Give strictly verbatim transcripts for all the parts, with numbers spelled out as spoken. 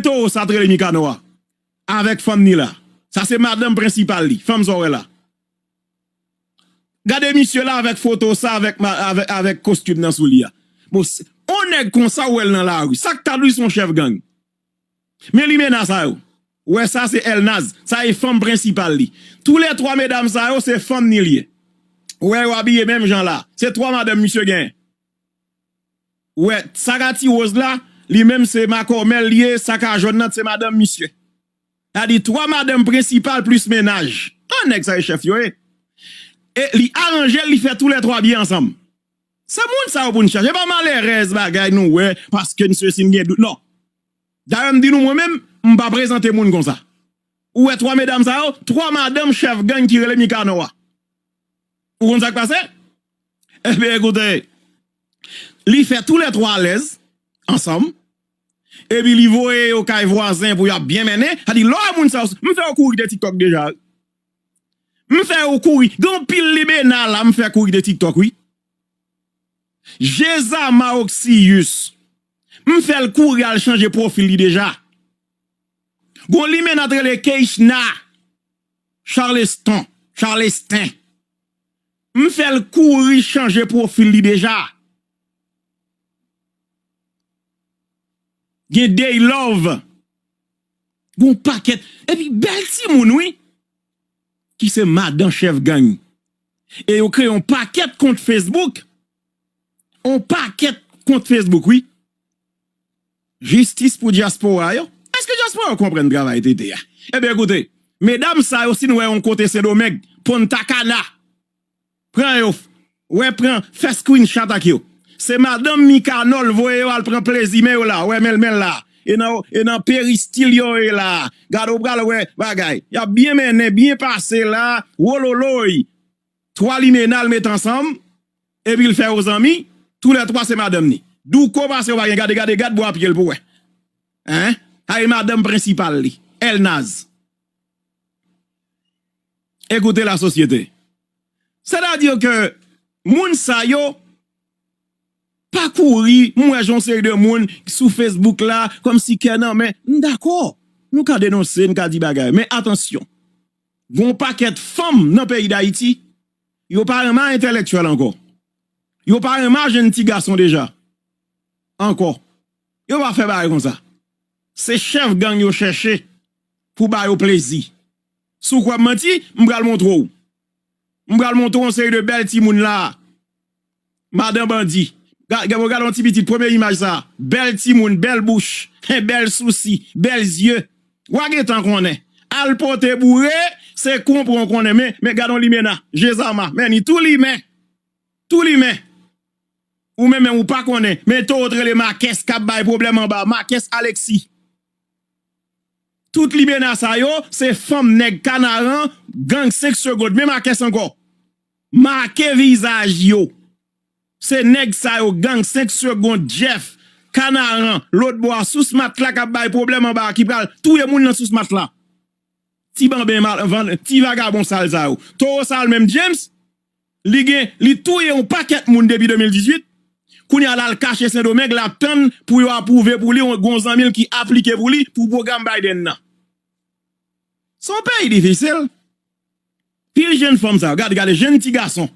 towo sa t rele Mikanò a. Avèk fanm ni la. Sa se madanm prensipal li. Fanm sa w wè la. Gade misye la avèk foto sa, avèk, ma- avèk, avèk kostim nan sou li a. Bon, se- on nèg konsa ou wè l nan lari. Sa k ta dou se yon chèf gang. Men limena sa yo. Ou wè sa se Elnaz. Sa e fanm prensipal li. Toulètwa medam sa yo se fanm ni li ye. Ou wè yo abiye menm jan la. Se twa madanm misye gen. Ou wè, sa k a ti woz la, li menm se makòmèl li ye, sa k a jòn nan se madanm misye. Sa di twa madanm prensipal plis menaj. An nèg sa e chèf yo ye. E li aranje l, li fè toulètwa byen ansanm. Se moun sa yo pou n chache. E pa malerèz bagay nou wè, paske n sesi n gen dout. Non. Dayè m di nou mwen menm, m pa prezante moun konsa. Ou wè twa medam sa yo, twa madanm chèf gang ki rele Mikanò a. Ou konn sa k pase? Ebyen, ekoute, li fè toulètwa alèz ansanm, epi li voye yo kay vwazen pou y ap byen mennen. Sa di, lè w wè moun sa yo, m fè yo kouri de TikTok deja. M fè yo kouri. Gen yon pil limena la, m fè kouri de TikTok, wi. Jezama Oxyus. M fè l kouri al chanje pwofil li deja. Gon limena t rele Keishna. Charleston. Charleston. M fè l kouri chanje pwofil li deja. Gen Day Love. Gon pakèt. Epi bèl timoun, wi. Ki se madan chèf gang. E yo kreye yon pakèt kont Facebook. Yon pakèt kont Facebook, wi. Jistis pou dyaspora yo. Èske dyaspora yo konprann travay T T a? Ebyen, ekoute, medam sa yo, si n wè yon kote Sendomeng, Punta Cana, pran yo, wè, pran, fè screenshot ak yo. Se madanm Mikanò l voye yo al pran plezi men yo la, wè, men l, men l la. E nan, e nan peristil yo ye la. Gade, ou pral wè bagay. Y ap byen mennen, byen pase la. Wololoy. Twa limena l met ansanm, epi l fè yo zanmi, toulètwa se madanm ni. Douko pase yo pa gen gade, gade, gad bwa pye l pou wè. Hein? Sa e madanm prensipal li, Elnaz. Ekoute la sosyete. Sètadi ke moun sa yo pa kouri, m wè jan yon seri de moun sou Facebook la, kòmsi kè nan men, m dakò. Nou ka denonse, n ka di bagay, men atansyon. Gon pakèt fanm nan peyi Dayiti, yo pa renmen entèlektyèl ankò. Yo pa renmen jenn ti gason deja. Ankò. Yo pa fè bagay konsa. Se chèf gang yo chèche pou ba yo plezi. Si w kwè m manti, m pral montre w. M pral montre w yon seri de bèl timoun la. Madan bandi. Ga- ga- Gade yon ti pitit, premye imaj sa. Bèl timoun, bèl bouch, bèl sousi, bèl zye. W a gentan konnen. Al pote boure, se konprann konnen. Men, men gade yon limena, Jezama, men ni tou limen. Tou limen. Ou menm menm ou pa konnen. Men towo t rele Makès k ap bay pwoblèm anba. Makès Alexis. Tout limena sa yo, se fanm nèg Kanaran, gang senk segond. Men Makès ankò. Make vizaj yo. Se nèg sa yo, gang senk segond, Jeff, Kanaran, lòt bò a, sous matla k ap bay pwoblèm anba a, ki pral touye moun nan sous matla. Ti banben mal, van- ti vagabon sal sa yo. Towo sal menm James, li gen, li touye yon pakèt moun depi de mil dizuit. Kounye a l al kache Sendomeng, l ap tann pou yo apwouve pou li, yon gon zanmi l ki aplike pou li pou pwogram Biden nan. Se yon peyi difisil. Pil jenn fanm sa yo, gade, gade, jenn ti gason.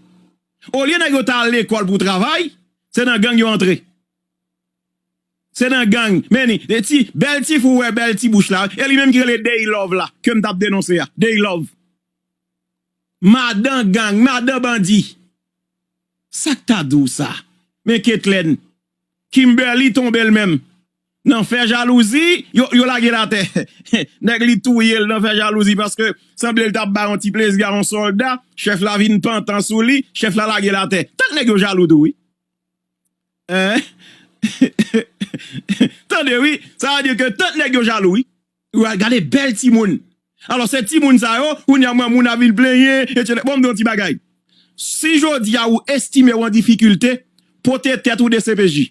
Olye nèg yo ta al lekòl pou travay, se nan gang yo antre. Se nan gang. Men ni, de ti, bèl ti fi w wè, bèl ti bouch la. E li menm ki rele Day Love la, ke m t ap denonse a. Day Love. Madan gang, madan bandi. Sa k ta di w sa? Men Ketlen. Kimberly tonbe l menm. Nan fè jalouzi, yo, yo lage l atè. Nèg li touye l nan fè jalouzi paske sanble l t ap bay yon ti plezi a yon sòlda. Chèf la vin pantan sou li, chèf la lage l atè. Tank nèg yo jalou tou, wi. Hein? Tande, wi. Sa vle di ke tank nèg yo jalou, wi. Ou al gade bèl timoun. Alò, se timoun sa yo, kounye a mwen, moun ap vin plenyen, etsetera. Bon, m di yon ti bagay. Si jodi a ou estime w an difikilte, pote tèt ou D C P J.